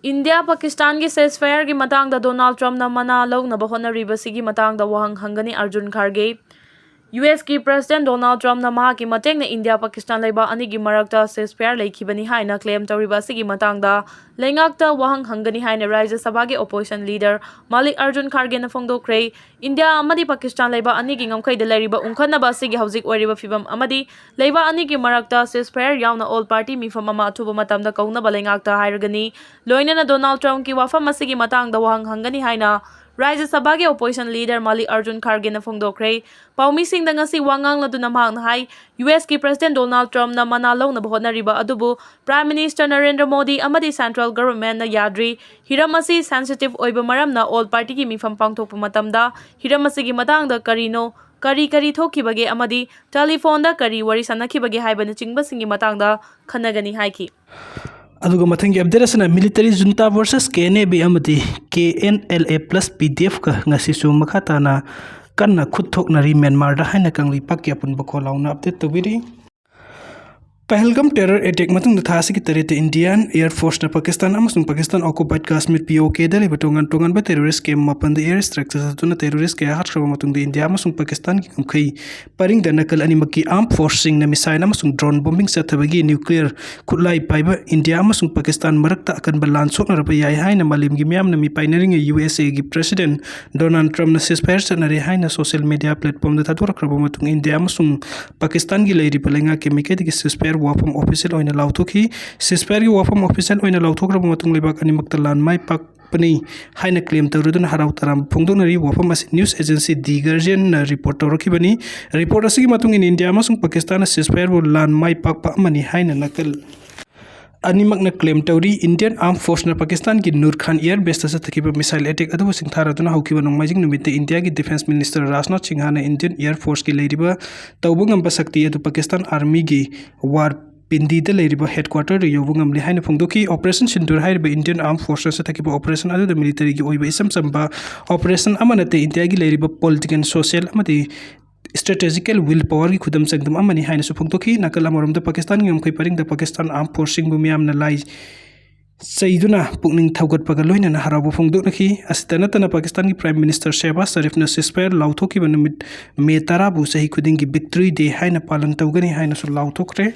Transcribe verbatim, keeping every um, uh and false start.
India ꯄꯥꯀꯤꯁꯇꯥꯟꯒꯤ ceasefire ꯒꯤ ꯃꯇꯥꯡꯗ Donald ꯇ꯭ꯔꯝꯞꯅ ꯃꯅꯥ ꯂꯧꯅꯕ ꯍꯣꯠꯅꯔꯤꯕꯁꯤꯒꯤ ꯃꯇꯥꯡꯗ ꯋꯥꯍꯪ ꯍꯪꯒꯅꯤ ꯑꯥꯔꯖꯨꯟ ꯈꯥꯔꯒꯦ꯫ ꯌꯨ ꯑꯦꯁꯀꯤ ꯄ꯭ꯔꯦꯁꯤꯗꯦꯟꯠ ꯗꯣꯅꯥꯜꯗ ꯇ꯭ꯔꯝꯞꯅ ꯃꯍꯥꯛꯀꯤ ꯃꯇꯦꯡꯅ ꯏꯟꯗꯤꯌꯥ ꯄꯥꯀꯤꯁꯇꯥꯟ ꯂꯩꯕꯥꯛ ꯑꯅꯤꯒꯤ ꯃꯔꯛꯇ ceasefire ꯂꯩꯈꯤꯕꯅꯤ ꯍꯥꯏꯅ claim ꯇꯧꯔꯤꯕ ꯑꯁꯤꯒꯤ ꯃꯇꯥꯡꯗ ꯂꯩꯉꯥꯛꯇ ꯋꯥꯍꯪ ꯍꯪꯒꯅꯤ ꯍꯥꯏꯅ ꯔꯥꯖ꯭ꯌ ꯁꯚꯥꯒꯤ opposition leader ꯃꯥꯂꯤꯛ ꯑꯥꯔꯖꯨꯟ ꯈꯥꯔꯒꯦꯅ ꯐꯣꯡꯗꯣꯛꯈ꯭ꯔꯦ꯫ ꯏꯟꯗꯤꯌꯥ ꯑꯃꯗꯤ ꯄꯥꯀꯤꯁꯇꯥꯟ ꯂꯩꯕꯥꯛ ꯑꯅꯤꯒꯤ ꯉꯝꯈꯩꯗ ꯂꯩꯔꯤꯕ ꯎꯪꯈꯠꯅꯕ ꯑꯁꯤꯒꯤ ꯍꯧꯖꯤꯛ ꯑꯣꯏꯔꯤꯕ ꯐꯤꯕꯝ ꯑꯃꯗꯤ ꯂꯩꯕꯥꯛ ꯑꯅꯤꯒꯤ ꯃꯔꯛꯇ ceasefire ꯌꯥꯎꯅ all party ꯃꯤꯐꯝ ꯑꯃ ꯑꯊꯨꯕ ꯃꯇꯝꯗ ꯀꯧꯅꯕ ꯂꯩꯉꯥꯛꯇ ꯍꯥꯏꯔꯒꯅꯤ꯫ ꯂꯣꯏꯅꯅ ꯗꯣꯅꯥꯜꯗ ꯇ꯭ꯔꯝꯞꯀꯤ ꯋꯥꯐꯝ ꯑꯁꯤꯒꯤ ꯃꯇꯥꯡꯗ ꯋꯥꯍꯪ ꯍꯪꯒꯅꯤ ꯍꯥꯏꯅ ꯔꯥꯖ꯭ꯌ ꯁꯚꯥꯒꯤ opposition leader ꯃꯥꯂꯤꯛ ꯑꯥꯔꯖꯨꯟ ꯈꯥꯔꯒꯦꯅ ꯐꯣꯡꯗꯣꯛꯈ꯭ꯔꯦ꯫ ꯄꯥꯎꯃꯤꯁꯤꯡꯗ ꯉꯁꯤ ꯋꯥ ꯉꯥꯡꯂꯗꯨꯅ ꯃꯍꯥꯛꯅ ꯍꯥꯏ, ꯌꯨ ꯑꯦꯁꯀꯤ ꯄ꯭ꯔꯦꯁꯤꯗꯦꯟꯠ ꯗꯣꯅꯥꯜꯗ ꯇ꯭ꯔꯝꯞꯅ ꯃꯅꯥ ꯂꯧꯅꯕ ꯍꯣꯠꯅꯔꯤꯕ ꯑꯗꯨꯕꯨ Prime Minister ꯅꯔꯦꯟꯗ꯭ꯔ ꯃꯣꯗꯤ ꯑꯃꯗꯤ central government ꯅ ꯌꯥꯗ꯭ꯔꯤ꯫ ꯍꯤꯔꯝ ꯑꯁꯤ sensitive ꯑꯣꯏꯕ ꯃꯔꯝꯅ all party ꯒꯤ ꯃꯤꯐꯝ ꯄꯥꯡꯊꯣꯛꯄ ꯃꯇꯝꯗ ꯍꯤꯔꯝ ꯑꯁꯤꯒꯤ ꯃꯇꯥꯡꯗ ꯀꯔꯤꯅꯣ, ꯀꯔꯤ ꯀꯔꯤ ꯊꯣꯛꯈꯤꯕꯒꯦ ꯑꯃꯗꯤ telephone ꯗ ꯀꯔꯤ ꯋꯥꯔꯤ ꯁꯥꯟꯅꯈꯤꯕꯒꯦ ꯍꯥꯏꯕꯅꯆꯤꯡꯕꯁꯤꯡꯒꯤ ꯃꯇꯥꯡꯗ ꯈꯟꯅꯒꯅꯤ ꯍꯥꯏꯈꯤ꯫ ꯑꯗꯨꯒ ꯃꯊꯪꯒꯤ update ꯑꯁꯤꯅ military junta versus K N A B ꯑꯃꯗꯤ K N L A plus P D F ꯀ ꯉꯁꯤꯁꯨ ꯃꯈꯥ ꯇꯥꯅ ꯀꯟꯅ ꯈꯨꯠ ꯊꯣꯛꯅꯔꯤ ꯃ꯭ꯌꯥꯟꯃꯥꯔꯗ ꯍꯥꯏꯅ ꯀꯪꯂꯩꯄꯥꯛꯀꯤ ꯑꯄꯨꯟꯕ ꯈꯣꯜꯂꯥꯎꯅ update ꯇꯧꯕꯤꯔꯤ꯫ ꯄꯍꯜꯒꯥꯝ terror attack ꯃꯇꯨꯡꯗ ꯊꯥ ꯑꯁꯤꯒꯤ ꯇꯔꯦꯠꯇ Indian Air Force ꯅ ꯄꯥꯀꯤꯁꯇꯥꯟ ꯑꯃꯁꯨꯡ Pakistan occupied Kashmir P O K ꯗ ꯂꯩꯕ ꯇꯣꯉꯥꯟ ꯇꯣꯉꯥꯟꯕ terrorist camp ꯃꯥꯄꯟꯗ air strike ꯆꯠꯊꯗꯨꯅ terrorist ꯀꯌꯥ ꯍꯥꯠꯈ꯭ꯔꯕ ꯃꯇꯨꯡꯗ ꯏꯟꯗꯤꯌꯥ ꯑꯃꯁꯨꯡ ꯄꯥꯀꯤꯁꯇꯥꯟꯒꯤ ꯉꯝꯈꯩ ꯄꯔꯤꯡꯗ ꯅꯥꯀꯜ ꯑꯅꯤꯃꯛꯀꯤ armed force ꯁꯤꯡꯅ missile ꯑꯃꯁꯨꯡ drone bombing ꯆꯠꯊꯕꯒꯤ nuclear ꯈꯨꯠꯂꯥꯏ ꯄꯥꯏꯕ ꯏꯟꯗꯤꯌꯥ ꯑꯃꯁꯨꯡ ꯄꯥꯀꯤꯁꯇꯥꯟ ꯃꯔꯛꯇ ꯑꯀꯟꯕ ꯂꯥꯟ ꯁꯣꯛꯅꯔꯕ ꯌꯥꯏ ꯍꯥꯏꯅ ꯃꯥꯂꯦꯝꯒꯤ ꯃꯤꯌꯥꯝꯅ ꯃꯤꯄꯥꯏꯅꯔꯤꯉꯩ ꯌꯨ ꯑꯦꯁ ꯑꯦꯒꯤ president ꯗꯣꯅꯥꯜꯗ ꯇ꯭ꯔꯝꯞꯅ ceasefire ꯆꯠꯅꯔꯦ ꯍꯥꯏꯅ social media platform ꯗ ꯊꯥꯗꯣꯔꯛꯈ꯭ꯔꯕ ꯃꯇꯨꯡ ꯏꯟꯗꯤꯌꯥ ꯑꯃꯁꯨꯡ ꯄꯥꯀꯤꯁꯇꯥꯟꯒꯤ ꯂꯩꯔꯤꯕ ꯂꯩꯉꯥꯛꯀꯤ ꯃꯥꯏꯀꯩꯗꯒꯤ ceasefire ꯋꯥꯐꯝ official ꯑꯣꯏꯅ ꯂꯥꯎꯊꯣꯛꯈꯤ꯫ Ceasefire ꯒꯤ ꯋꯥꯐꯝ official ꯑꯣꯏꯅ ꯂꯥꯎꯊꯣꯛꯈ꯭ꯔꯕ ꯃꯇꯨꯡ ꯂꯩꯕꯥꯛ ꯑꯅꯤꯃꯛꯇ ꯂꯥꯟ ꯃꯥꯏ ꯄꯥꯛꯄꯅꯤ ꯍꯥꯏꯅ claim ꯇꯧꯔꯗꯨꯅ ꯍꯔꯥꯎ ꯇꯔꯥꯝꯕ ꯐꯣꯡꯗꯣꯛꯅꯔꯤ꯫ ꯋꯥꯐꯝ ꯑꯁꯤ news agency The Guardian ꯅ report ꯇꯧꯔꯛꯈꯤꯕꯅꯤ꯫ Report ꯑꯁꯤꯒꯤ ꯃꯇꯨꯡ ꯏꯟꯅ ꯏꯟꯗꯤꯌꯥ ꯑꯃꯁꯨꯡ ꯄꯥꯀꯤꯁꯇꯥꯟꯅ ceasefire ꯕꯨ ꯂꯥꯟ ꯃꯥꯏ ꯄꯥꯛꯄ ꯑꯃꯅꯤ ꯍꯥꯏꯅ ꯅꯥꯀꯜ ꯑꯅꯤꯃꯛꯅ claim ꯇꯧꯔꯤ꯫ Indian Armed Force ꯅ ꯄꯥꯀꯤꯁꯇꯥꯟꯒꯤ ꯅꯨꯔ ꯈꯥꯟ air base ꯇ ꯆꯠꯊꯈꯤꯕ missile attack ꯑꯗꯨꯕꯨ ꯁꯤꯡꯊꯥꯔꯗꯨꯅ ꯍꯧꯈꯤꯕ ꯅꯣꯡꯃꯥꯏꯖꯤꯡ ꯅꯨꯃꯤꯠꯇ ꯏꯟꯗꯤꯌꯥꯒꯤ defence minister ꯔꯥꯖꯅꯥꯊ ꯁꯤꯡꯍꯅ Indian Air Force ꯀꯤ ꯂꯩꯔꯤꯕ ꯇꯧꯕ ꯉꯝꯕ ꯁꯛꯇꯤ ꯑꯗꯨ ꯄꯥꯀꯤꯁꯇꯥꯟ army ꯒꯤ ꯋꯥꯔ ꯄꯤꯟꯗꯤꯗ ꯂꯩꯔꯤꯕ headquarter ꯗ ꯌꯧꯕ ꯉꯝꯂꯦ ꯍꯥꯏꯅ ꯐꯣꯡꯗꯣꯛꯈꯤ꯫ Operation Sindoor ꯍꯥꯏꯔꯤꯕ Indian Armed Force ꯅ ꯆꯠꯊꯈꯤꯕ operation ꯑꯗꯨꯗ military ꯒꯤ ꯑꯣꯏꯕ ꯏꯆꯝ ꯆꯝꯕ operation ꯑꯃ ꯅꯠꯇꯦ, ꯏꯟꯗꯤꯌꯥꯒꯤ ꯂꯩꯔꯤꯕ political, social ꯑꯃꯗꯤ strategical will power ꯒꯤ ꯈꯨꯗꯝ ꯆꯥꯡꯗꯝ ꯑꯃꯅꯤ ꯍꯥꯏꯅꯁꯨ ꯐꯣꯡꯗꯣꯛꯈꯤ꯫ ꯅꯥꯀꯜ ꯑꯃꯔꯣꯝꯗ ꯄꯥꯀꯤꯁꯇꯥꯟꯒꯤ ꯉꯝꯈꯩ ꯄꯔꯤꯡꯗ ꯄꯥꯀꯤꯁꯇꯥꯟ Armed Force ꯁꯤꯡꯕꯨ ꯃꯤꯌꯥꯝꯅ ꯂꯥꯏ ꯆꯩꯗꯨꯅ ꯄꯨꯛꯅꯤꯡ ꯊꯧꯒꯠꯄꯒ ꯂꯣꯏꯅꯅ ꯍꯔꯥꯎꯕ ꯐꯣꯡꯗꯣꯛꯅꯈꯤ꯫ ꯑꯁꯤꯇ ꯅꯠꯇꯅ ꯄꯥꯀꯤꯁꯇꯥꯟꯒꯤ Prime Minister ꯁꯦꯍꯕꯥꯖ ꯁꯔꯤꯐꯅ ceasefire ꯂꯥꯎꯊꯣꯛꯈꯤꯕ ꯅꯨꯃꯤꯠ May ꯇꯔꯥꯕꯨ ꯆꯍꯤ ꯈꯨꯗꯤꯡꯒꯤ Victory Day ꯍꯥꯏꯅ ꯄꯥꯂꯟ ꯇꯧꯒꯅꯤ ꯍꯥꯏꯅꯁꯨ ꯂꯥꯎꯊꯣꯛꯈ꯭ꯔꯦ꯫